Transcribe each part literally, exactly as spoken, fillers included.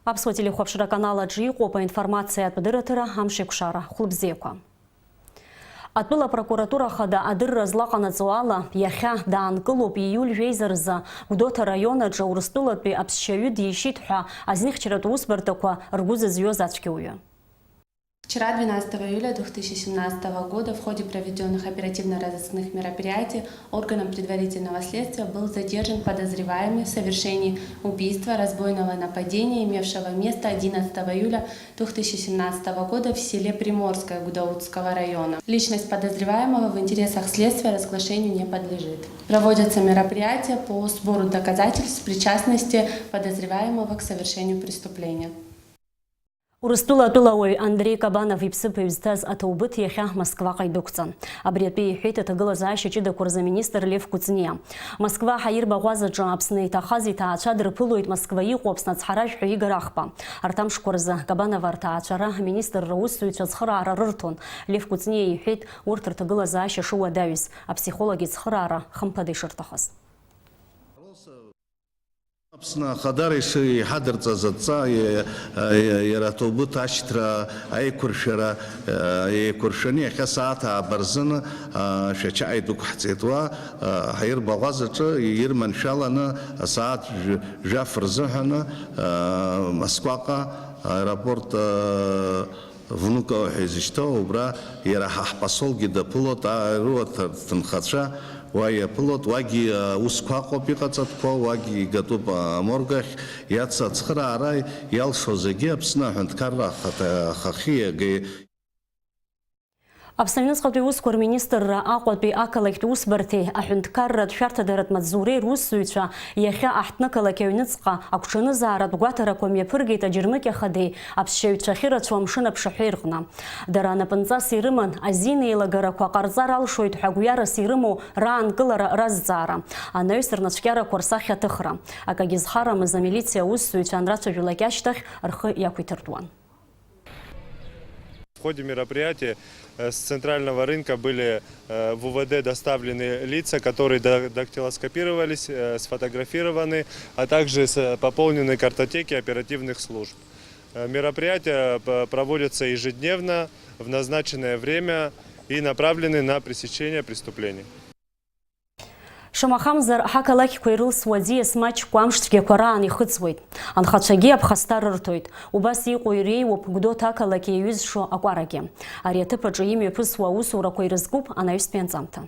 Аԥсуа телехәаԥшра канал аҿы иҟоуп аинформациатә дырраҭара Амшеикәшара. Хәлыбзиақәа. Атәыла апрокуратура ахада адырра злаҟанаҵо ала, иахьа даанкылоуп ииуль жәеиза рзы Гәдоуҭа араион аҿы Урыстәылатәи аԥсшьаҩы дишьит ҳәа азинхьчаратә усбарҭақәа ргәы зызҩуаз ацәгьауаҩы. Вчера, двенадцатого июля две тысячи семнадцатого года, в ходе проведённых оперативно-розыскных мероприятий органом предварительного следствия был задержан подозреваемый в совершении убийства, разбойного нападения, имевшего место одиннадцатого июля две тысячи семнадцатого года в селе Приморское Гудаутского района. Личность подозреваемого в интересах следствия разглашению не подлежит. Проводятся мероприятия по сбору доказательств причастности подозреваемого к совершению преступления. Урыстәыла атәылауаҩ Андрей Кабанов иԥсыԥ ҩзҭаз аҭоубыҭ иахьа Москваҟа идәықәҵан. Абри атәы иҳәеит аҭагылазаашьа ҷыдақәа рзы аминистр Лев Кәыҵниа. Москва аҳаирбаӷәазаҿы Аԥсны иҭахаз иҭаацәа дрыԥылоит Москва иҟоу Аԥсны ацҳаражәҳәаҩ Игор Ахба. Арҭ амшқәа рзы Кабанова рҭаацәара аминистрра аусзуҩцәа ацхыраара рырҭон. Лев Кәыҵниа иҳәеит урҭ рҭагылазаашьа шыуадаҩыз, аԥсихолог ицхыраара хымԥада ишырҭахыз. Аԥсны ахадара ишы-, иҳадырҵаз адҵа, иа-, иа-, иара аҭоубыҭ ашьҭра, аиқәыршәара, иа-, еиқәыршәаны иахьа сааҭ ааба рзын, а, Шәача идәықәҳҵеит. Уа, а, ҳаирбаӷәазаҿы ирманшәаланы асааҭ жәа-, жәаф рзыҳәаны, а, Москваҟа аеропорт, а, Внуково ҳәа изышьҭоу, убра иара ҳа ҳпосолгьы даԥылоит, аруаҭар ҭынхацәа уа иаԥылоит, уагьы аусқәа аҟоуп иҟаҵатәқәоу, уагьы игатәуп аморг ахь иац-, ацхыраара иалшо зегьы Аԥсны аҳәынҭқарра ахаҭа-, ахахьы иагеит. Аԥсны аҩныҵҟатәи аусқәа рминистрра Аҟәатәи ақалақьтә усбарҭеи аҳәынҭқарратә шәарҭадаратә маҵзуреи русзуҩцәа иахьа аҳҭнықалақь аҩныҵҟа агәҽанызааратә гәаҭарақәа мҩаԥыргеит аџьармыкьа хадеи аԥсшьаҩцәа ахьырацәоу амшын аԥшаҳәеи рҟны. Дара анапынҵас ирыман азин еилагарақәа ҟарҵар алшоит ҳәа гәҩарас ирымоу раанкылара разҵаара, анаҩс рнацәкьарақәа рсахьа аҭыхра. Акагьы зхарамыз амилициа аусзуҩцәа анрацәажәалак ашьҭахь рхы иақәиҭыртәуан. В ходе мероприятия, э, с центрального рынка были, э, в У В Д доставлены лица, которые да-, дактилоскопировались, э, сфотографированы, а также с-, пополнены картотеки оперативных служб. Э, мероприятия п-, проводятся ежедневно, в назначенное время и направлены на пресечение преступлений. Шамахамзар, ҳақалақьқәа ирылсуа аӡиас маҷқәа амш цәгьақәа раан ихыҵуеит. Анхацәагьы аԥхасҭа рырҭоит. Убас иҟоу иреиуоуп Гәдоуҭа ақалақь иаҩызшо акәарагьы. Ари аҭыԥ аҿы имҩаԥысуа аусурақәа ирызкуп анаҩстәи анҵамҭа.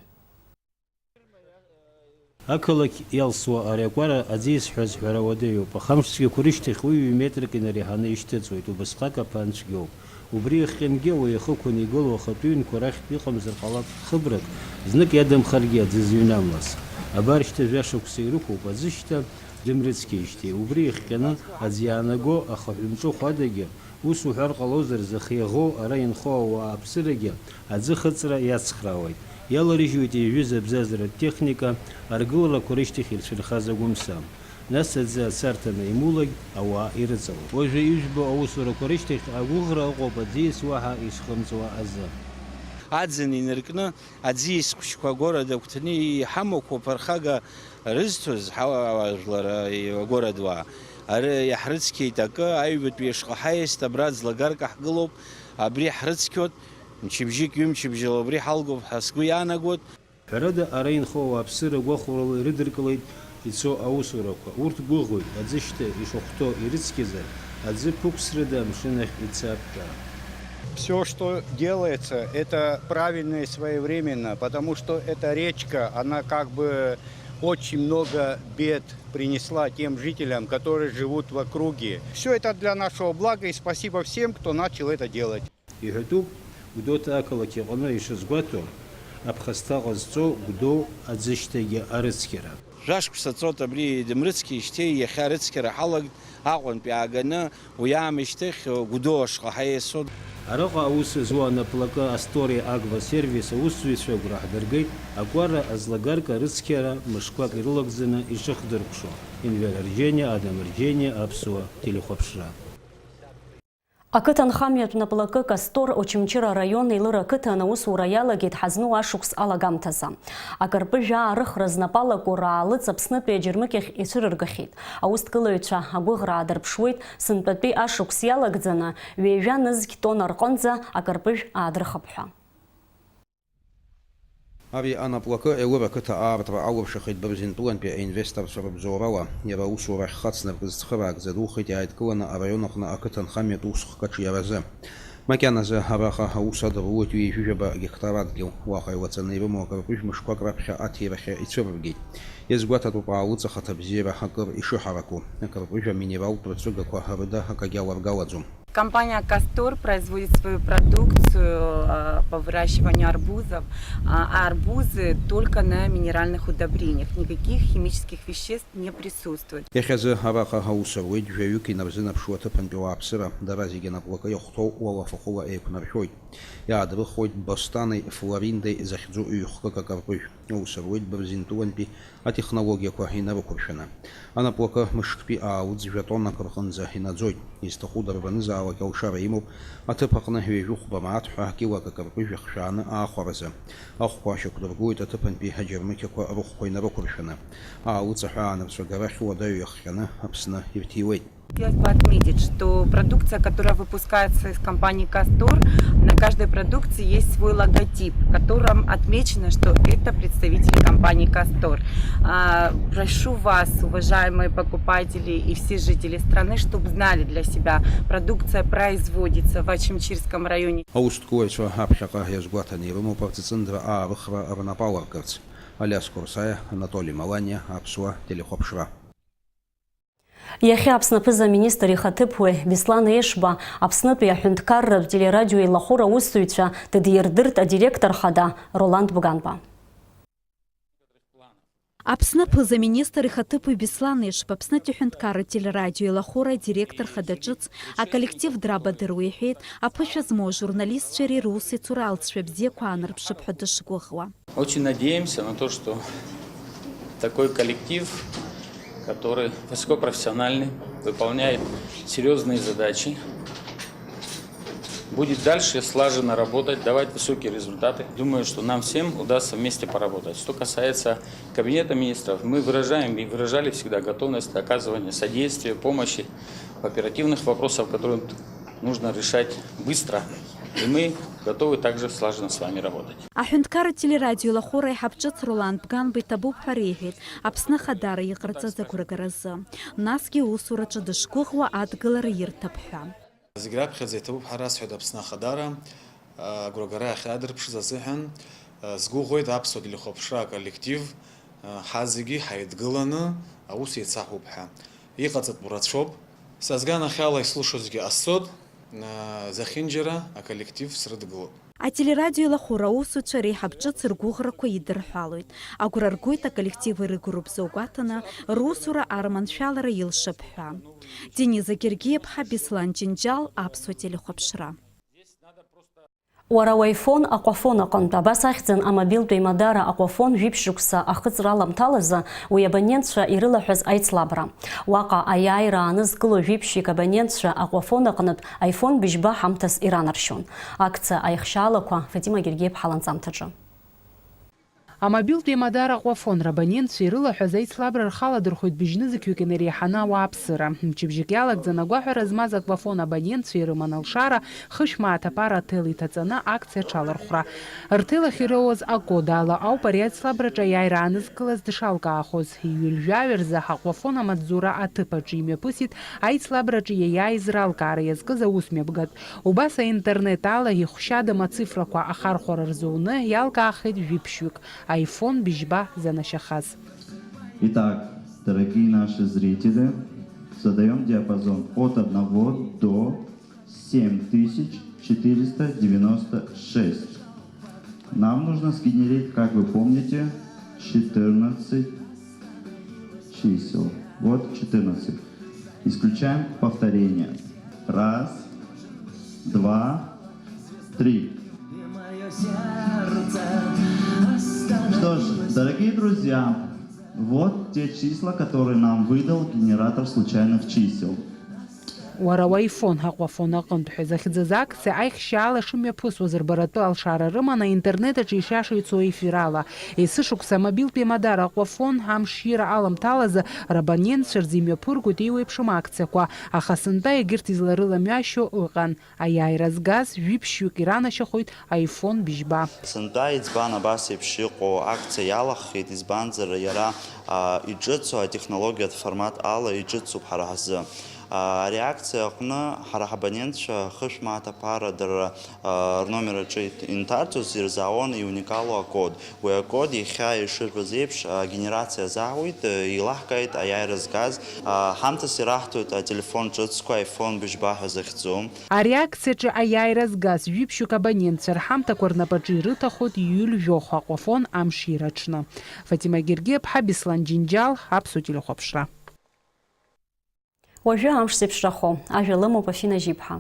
Ақалақь иалсуа ари акәара аӡиас ҳәа азҳәара уадаҩуп, аха амш цәгьақәа рышьҭахь уи ҩ метрак инареиҳаны ишьҭыҵуеит, убасҟак аԥан цәгьоуп. Убри иахҟьангьы уи ихықәан игылоу ахатәы ҩнқәа рахьтә иҟамзар ҟалап хыбрак, знык иадамхаргьы аӡы зыҩнамлаз. Абар шьҭа жәашықәса ирықәуп аӡышьҭа дымрыцқьеижьҭеи. Убри ихҟьаны аӡы иаанаго ахаҳә мҿыхә адагьы, ус уҳәар ҟалозар, зых иаӷоу ара инхо ауаа аԥсырагьы аӡы хыҵра иацхраауеит. Иаларыжьуеит ижәыз абзазаратә техника, аргыларақәа рышьҭахь ирцәынхаз агәымса. Нас аӡы ацарҭа анаимулак, ауаа ирыҵалоит. Уажәы ижәбо аусурақәа рышьҭахь агәыӷра ыҟоуп аӡиас уаҳа ишхымҵуа азы. Аӡын инаркны, аӡиас хәыҷқәа агәара дагәҭаны иҳамақәоуп архага рызҭоз ҳауаажәлар агәара дуаа. Ара иаҳрыцқьеит акы, аҩбатәи ашҟа ҳаиасит, абра ӡлагарк ҳгылоуп, абри ҳрыцқьоит, мчыбжьык, ҩымчыбжьала убри ҳалгоуп ҳәа сгәы иаанагоит. Ҳәарада, ара инхо ауааԥсыра гәахәарыла ирыдыркылеит ицо аусурақәа. Урҭ гәыӷуеит, аӡышьҭа ишахәҭоу ирыцқьазар, аӡы ԥықәсрада амшын ахь ицап ҳәа. Всё, что делается, это правильно и своевременно, потому что эта речка, она как бы очень много бед принесла тем жителям, которые живут в округе. Всё это для нашего блага, и спасибо всем, кто начал это делать. Иҳәатәуп, Гәдоуҭа ақалақь аҟны ишазгәаҭоу, аԥхасҭа ҟазҵо Гәдоу аӡышьҭагьы арыцқьара. Жәашықәса ҵуеит абри дымрыцқьеижьҭеи иахьа арыцқьара ҳалагт Аҟәантәи ааганы, уи аамышьҭахь Гәдоу ашҟа ҳаиасуан. Араҟа аус зуа анаплакы Астория Агва сервис аусзуҩцәа агәра ҳдыргеит, акәара аӡлагарка рыцқьара мышқәак ирылагӡаны ишыхдыркәшо. Енвер Арџьениа, Адам Арџьениа, Аԥсуа телехәаԥшра. Ақыҭанхамҩатә наплакы Кастор Очамчыра араион Елыр ақыҭан аусура иалагеит ҳазну ашықәс алагамҭазы. Акарпыжә аарыхра знапы алаку Раалыҵ Аԥснытәи аџьармыкьахь ицәырыргахьеит. Аусҭгылаҩцәа агәыӷра аадырԥшуеит, сынтәатәи ашықәс иалагӡаны ҩажәа нызқь тонна рҟынӡа акарпыжә аадырхып ҳәа. Ари анаплакы Елыр ақыҭа аартра алыршахеит Бырзентәылантәи аинвесторцәа рыбзоурала. Иара аусурахь хацнаркыз цхыраагӡа духеит иааидкыланы араион аҟны ақыҭанхамҩатә усхк аҿиаразы. Макьаназы араҟа аус адырулоит ҩажәижәаба гектар адгьыл. Уаҟа илаҵаны ирымоу акарпыжә мышқәак раԥхьа аҭирахьы ицәырыргеит. Иазгәаҭатәуп Аалыҵ ахаҭабзиара акыр ишыҳараку. Акарпыжә аминералтә рыҵәыгақәа рыда акагьы аларгалаӡом. Компания «Кастор» производит свою продукцию, э, по выращиванию арбузов, а, а арбузы только на минеральных удобрениях, никаких химических веществ не присутствует. Иахьазы араҟа аус руеит жәаҩык инарзынаԥшуа аҭыԥантәи ауааԥсыра, дара зегьы анаплакы иахәҭоу уалафахәыла еиқәнаршәоит. Иаадрыхуеит Бостани Флориндеи захьӡу ҩ-хкык акарпыжә. Аус руеит Бырзентәылантәи атехнологиақәа инарықәыршәаны. Анаплакы мышктәи Аалыҵ жәа тоннак рҟынӡа инаӡоит. Изҭаху дарбанызаалак алшара имоуп, аҭыԥ аҟны ҩажәи хәба мааҭ ҳәа килак акарпыжә ахшәааны аахәаразы. Ахәқәа аашьақәдыргылоит аҭыԥантәи аџьармыкьақәа рыхәқәа инарықәыршәаны. Аалыҵ аҳәаанырцәага рахь уадаҩ иахҟьаны Аԥсны ирҭиуеит. Хотелось бы отметить, что продукция, которая выпускается из компании «Кастор», на каждой продукции есть свой логотип, в котором отмечено, что это представители компании «Кастор». А, прошу вас, уважаемые покупатели и все жители страны, чтобы знали для себя, продукция производится в Очамчирском районе. Аусҭгылаҩцәа аԥхьаҟа иазгәаҭаны ирымоуп арҵаҵындра аарыхра рнапы аларкырц. Алиас Курсаиа, Анатоли Маланиа, Аԥсуа телехәаԥшра. Иахьа Аԥсны аԥыза-министр ихаҭыԥуаҩ Беслан Ешба Аԥснытәи аҳәынҭқарратә телерадио еилахәыра аусзуҩцәа дыдирдырт адиректор хада Роланд Бганба. Аԥсны аԥыза-министр ихаҭыԥуаҩ Беслан Ешба Аԥснытәи аҳәынҭқарратә телерадио еилахәыра адиректор хада ҿыц аколлектив драбадыруа иҳәеит, аԥышәа змоу ажурналистцәеи русеицура алҵшәа бзиақәа аанарԥшып ҳәа дышгәыӷуа. Очень надеемся на то, что такой коллектив, который высокопрофессиональный, выполняет серьёзные задачи, будет дальше слаженно работать, давать высокие результаты. Думаю, что нам всем удастся вместе поработать. Что касается Кабинета министров, мы выражаем и выражали всегда готовность оказывания содействия, помощи в оперативных вопросах, которые нужно решать быстро. И мы готовы также слаженно с вами работать. Аҳәынҭқарратә телерадио еилахәыра аиҳаб ҿыц Ролан Бганба иҭабуп ҳәа реиҳәеит Аԥсны ахадара иҟарҵаз агәрагаразы. Насгьы аусураҿы дышгәыӷуа адгылара ирҭап ҳәа. Зегь раԥхьаӡа иҭабуп ҳәа расҳәоит Аԥсны ахадара, агәрагара ахьадырԥшыз азыҳәан. Сгәыӷуеит аԥсуа телехәаԥшра аколлектив, ҳазегьы ҳаидгыланы аус еицаҳуп ҳәа. Иҟаҵатәу рацәоуп. Са сганахьала ислушозгьы ҟасҵоит, зехьынџьара аколлектив срыдгылоуп. Ателерадио еилахәыра аусуцәа реиҳаб ҿыц ргәыӷрақәа идырҳәалоит. Агәра ргоит аколлектив ирыгу рыбзоугәаҭаны русура арманшәалара илшап ҳәа. Дениза Гергиаԥҳа, Беслан Џьынџьал, Аԥсуа телехәаԥшра. Уара уаифон Аҟәафон аҟынтә, абас ахьӡын амобилтә еимадара Аҟәафон жәиԥшь шықәса ахыҵра аламҭалазы уи абонентцәа ирылаҳәаз аицлабра. Уаҟа аиааира аанызкыло жәиԥшьҩык абонентцәа Аҟәафон аҟнытә аифон быжьба ҳамҭас иранаршьон. Акциа аихшьаалақәа Фатима Гергиаԥҳа ланҵамҭаҿы. Амобилтә еимадара Аҟәафон рабонентцәа ирылаҳәаз аицлабра рхаладырхәит быжьнызқьҩык инареиҳаны ауааԥсыра. Мчыбжьык иалагӡан агәаҳәара змаз Аҟәафон абонентцәа ирыман алшара, хышә мааҭ аԥара аҭел иҭаҵаны акциа аҽалархәра. Рҭел ахь ироуаз акодала ауп ари аицлабраҿы аиааира аанызкылаз дшалкаахоз. Иҩажәаҩа рзы Аҟәафон амаҵзура аҭыԥ аҿы имҩаԥысит аицлабраҿы иаиааиз ралкаара иазкыз аусмҩаԥгатә. Убас аинтернет ала ихәшьадам ацифрақәа ахархәара рзуны иалкаахеит жәиԥшьҩык, аифон быжьба занашьахаз. Итак, дорогие наши зрители, задаём диапазон от одного до семь тысяч четыреста девяносто шесть. Нам нужно сгенерить, как вы помните, четырнадцать чисел. Вот четырнадцать. Исключаем повторение. Раз, два, три. Что ж, дорогие друзья, вот те числа, которые нам выдал генератор случайных чисел. Уара уаифон, Аҟәафон аҟынтә ҳәа захьӡыз акциа аихшьаала шымҩаԥысуаз рбаратәы алшара рыман аинтернет аҿы ишиашоу ицо ефирала. Есышықәса амобилтә еимадара Аҟәафон амшира аламҭалазы рабонентцәа рзы имҩаԥыргоит еиуеиԥшым акциақәа, аха сынтәа егьырҭ изларыламҩашьо ыҟан. Аиааира згаз жәиԥшьҩык иранашьахоит iPhone быжьба. Сынтәа иӡбан абас еиԥш иҟоу акциа иалаххит, избанзар иара, а, иҿыцу атехнологиатә формат ала иҿыцуп ҳара ҳзы. А, ари акциа аҟны ҳара ҳабонентцәа хышә мааҭ аԥара дара, а, рномер аҿы ит-, инҭарҵоз ирзаауан иуникалу акод. Уи акод иахьа ишыжәбаз еиԥш, а, генерациа азаауеит, а, еилаҳкааит аиааира згаз, а, ҳамҭас ираҳҭоит ателефон ҿыцқәа iPhone быжьба ҳәа захьӡу. Ари акциаҿы аиааира згаз жәиԥшьҩык абонентцәа рҳамҭақәа рнапаҿы ирыҭахоит июль жәохә Аҟәафон амшира аҽны. Фатима Гергиаԥҳа, Беслан Џьынџьал, Аԥсуа телехәаԥшра. Уажәы амш зеиԥшрахо, ажәа лымоуп Афина Жьиԥҳа.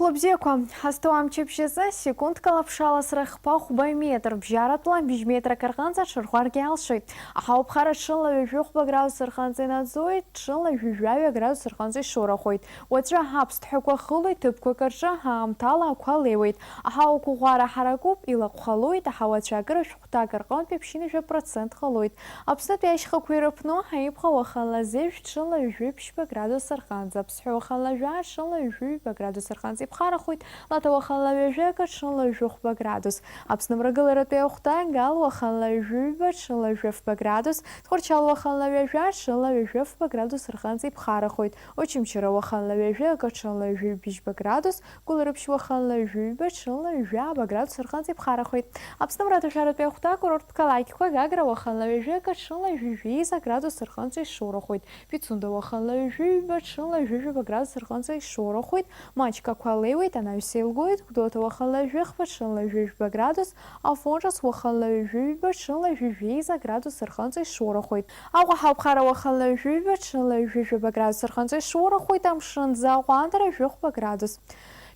Хәлыбзиақәа, ҳазҭоу амчыбжь азы секундк алаԥшаласра хԥа-хәба метр бжьаратәла быжь метрак рҟынӡа аҽарӷәӷәаргьы алшоит. Аҳауа ԥхара ҽынла ҩажәи хәба градус рҟынӡа инаӡоит, ҽынла ҩажәи жәаҩа градус рҟынӡа ишоурахоит. Уаҵәы аҳаԥсҭҳәақәа хылоит, ҭыԥқәак рҿы аамҭала ақәа леиуеит. Аҳауа қәыӷәӷәара ҳаракуп, илаҟәхалоит, аҳауа ацәаакыра шәҟәҭак рҟынтәи ԥшьынҩажәа процент ҟалоит. Аԥснытәи ашьхақәа ирыԥну, ҳаибӷа уахынла зеижә ҽынла ҩажәи ԥшьба градус рҟынӡа, аԥсҳәа уахынла жәа ҽынла ҩажәи ҩба градус рҟынӡа иԥхарахоит, Лаҭа уахынла ҩажәи акы ҽынла ҩажәи хәба градус, Аԥсны мрагыларатәи ахәҭа Гал уахынла ҩажәи ҩба ҽынла ҩажәи фба градус, Тҟәарчал уахынла ҩажәа ҽынла ҩажәи фба градус рҟынӡа иԥхарахоит, Очамчыра уахынла ҩажәи акы ҽынла ҩажәи быжьба градус, Гәылрыԥшь уахынла ҩажәи ҩба ҽынла ҩажәи ааба градус рҟынӡа иԥхарахоит. Аԥсны мраҭашәаратәи ахәҭа акурорттә қалақьқәа Гагра уахынла ҩажәи акы ҽынла ҩажәи жәеиза градус рҟынӡа ишоурахоит. Пицунда уахынла ҩажәи ҩба ҽынла ҩажәи жәаба градус рҟынӡа ишоурахоит. Маҷк ақәа леиуеит, анаҩс еилгоит. Гәдоуҭа уахынла ҩажәи хԥа ҽынла ҩажәи жәба градус, Афон Ҿыц уахынла ҩажәи ҩба ҽынла ҩажәи жәеиза градус рҟынӡа ишоурахоит. Аҟәа Ҳауԥхара уахынла ҩажәи ҩба ҽынла ҩажәи жәаба градус рҟынӡа ишоурахоит, амшын ӡа ҟәандара жәохәба градус.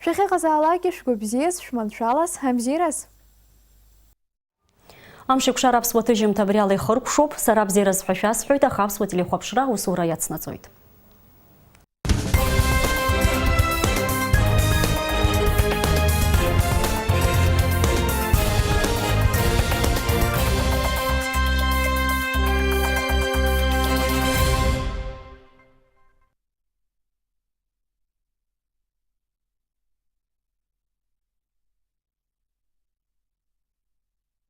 Шәахьыҟазаалакгьы шәгәы бзиаз, шәманшәалаз, абзиараз! Амш еиқәшара аԥсуа ҭыжьымҭа абри ала ихыркәшоуп. Сара абзиараз ҳәа шәасҳәоит, аха аԥсуа телехәаԥшра аусура иацнаҵоит.